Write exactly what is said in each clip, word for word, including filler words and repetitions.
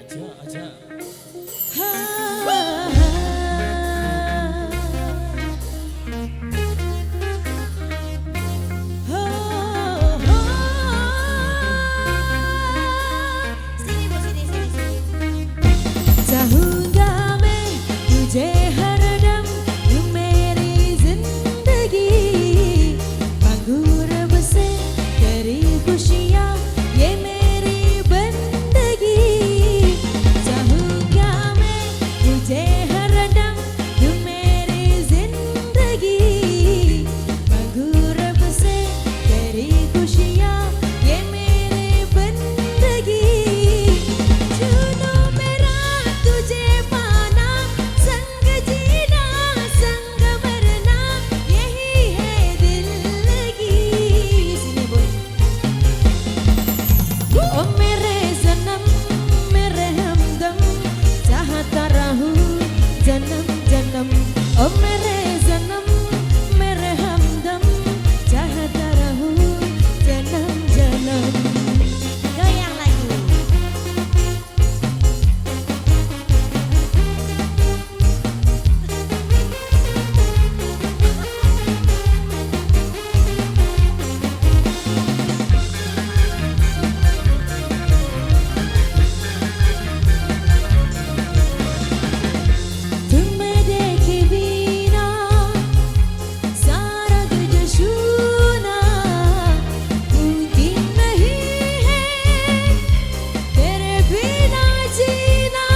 Aja, aja. Sahunga me tujhe hardam, tu meri zindagi. Mangur base teri khushiyan, ye meri bandagi. Sahunga me tujhe hardam, tu meri zindagi. Mangur base teri khushiyan, ye meri bandagi. Junu mera tujhe pana, sang jeena sang marna, yahi hai dil lagi. Sini, boy. O mere sanam, mere hamdam, chahta rahu janam janam. O mere sanam, mere hamdam, chahta rahu janam janam. Goyang lagi. Tumhe dekhe bina sara duniya suna, mumkin nahi hai tere bina jeena.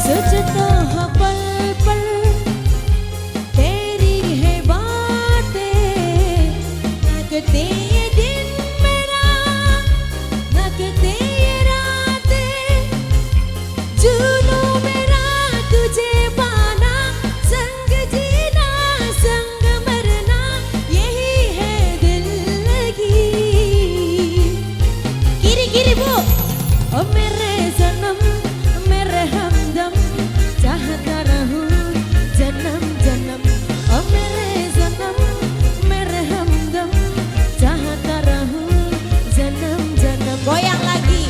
Sochta hoon pal pal teri hi baatein, na kate ye din mera, na kate ye raatein. Junu mera tujhe pana, sang jeena sang marna, yahi hai dil lagi. Giri giri, boy. O mere sanam, mere hamdam, chahta rahu janam janam. O mere sanam, mere hamdam, chahta rahu janam janam. Goyang lagi.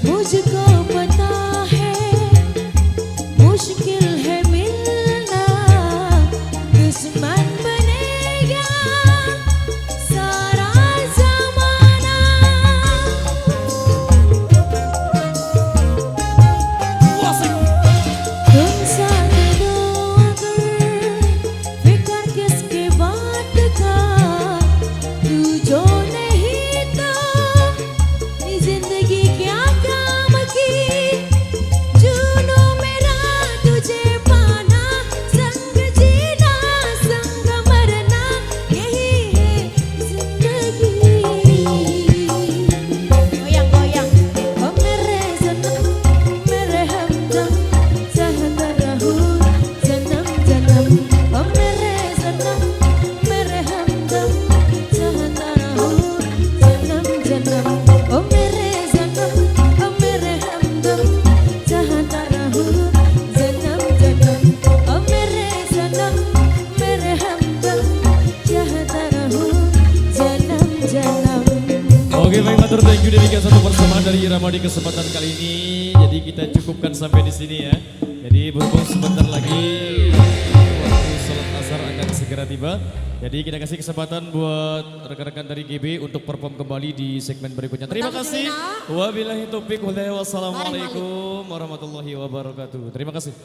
मुझको पता है मुश्किल है मिलना, दुश्मन बनेगा सारा जमाना। तुम साथ दो अगर, फिक्र किसके बात का, तू जो नहीं तो ये जिंदगी क्या काम की। जूनू मेरा तुझे पाना, संग जीना संग मरना, यही है जिंदगी। Goyang, goyang. ओ मेरे सनम, मेरे हमदम, चाहता रहूं जन्म जन्म। ओ मेरे सनम, मेरे हमदम, चाहता रहूं जन्म जन्म। ओ मेरे सनम, ओ मेरे हमदम, चाहता रहूं जन्म जन्म। ओ मेरे सनम, मेरे हमदम, चाहता रहूं जन्म जन्म। Oke, baik, matur thank you, demikian satu persembahan dari Irama di kesempatan kali ini. Jadi kita cukupkan sampai di sini ya. Jadi berhubung sebentar lagi waktu sholat asar akan segera tiba. Jadi kita kasih kesempatan buat rekan-rekan dari G B untuk perform kembali di segmen berikutnya. Terima kasih. Wabillahi taufiq wal hidayah. Wassalamualaikum warahmatullahi wabarakatuh. Terima kasih.